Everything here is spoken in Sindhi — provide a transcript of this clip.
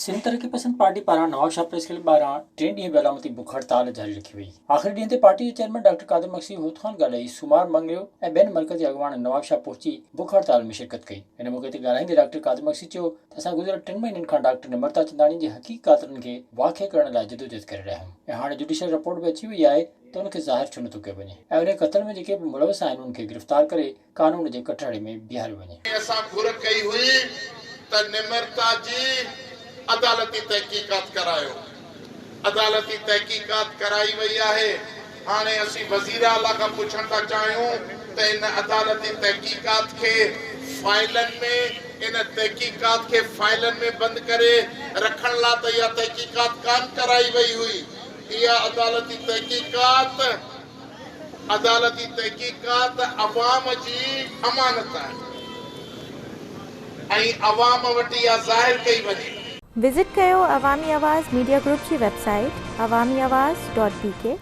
سنڌ ترقي پسند پارٽي پاران نوابشاهه پريس ڪلب ٻاهران ٽئين ڏينهن به علامتي بک هڙتال جاري رکي وئي. آخري ڏينهن تي پارٽي جي چيئرمين ڊاڪٽر قادر مگسي، هوت خان گاڏهي، سومار مڱريو ۽ ٻين مرڪزي اڳواڻن نوابشاهه پهچي بک هڙتال ۾ شرڪت ڪئي. ان موقعي تي ڳالهائيندي ڊاڪٽر قادر مگسي چيو ته اسان گذريل ٽن مهينن کان ڊاڪٽر نمرتا چنداڻي جي حقيقي قاتلن کي واکي ڪرڻ لاء جدوجهد ڪري رهيا آهيون ۽ هاڻي جڊيشل رپورٽ به اچي وئي آهي ته ان کي ظاهر ڇو نٿو ڪيو وڃي ۽ انهي قتل ۾ جيڪي به ملوث آهن انهن کي گرفتار ڪري قانون جي ڪٽهڙي ۾ بيهاريو وڃي. اسان گهر ڪئي هئي ته نمرتا جي عدالتي تحقيقات ڪرايو، عدالتي تحقيقات ڪرائي وئي آهي، هاڻي اسين وزيراعليٰ کان پڇڻ ٿا چاهيون ته ان عدالتي تحقيقات کي فائلن ۾ ان تحقيقات کي فائلن ۾ بند ڪري رکڻ لا ته اها تحقيقات ڪانه ڪرائي وئي هئي، اها عدالتي تحقيقات. عدالتي تحقيقات عوام جي امانت آهي ۽ عوام وٽ اها ظاهر ڪئي وڃي. وزٽ ڪيو عوامي آواز ميڊيا گروپ جي website Awami Awaz dot B K.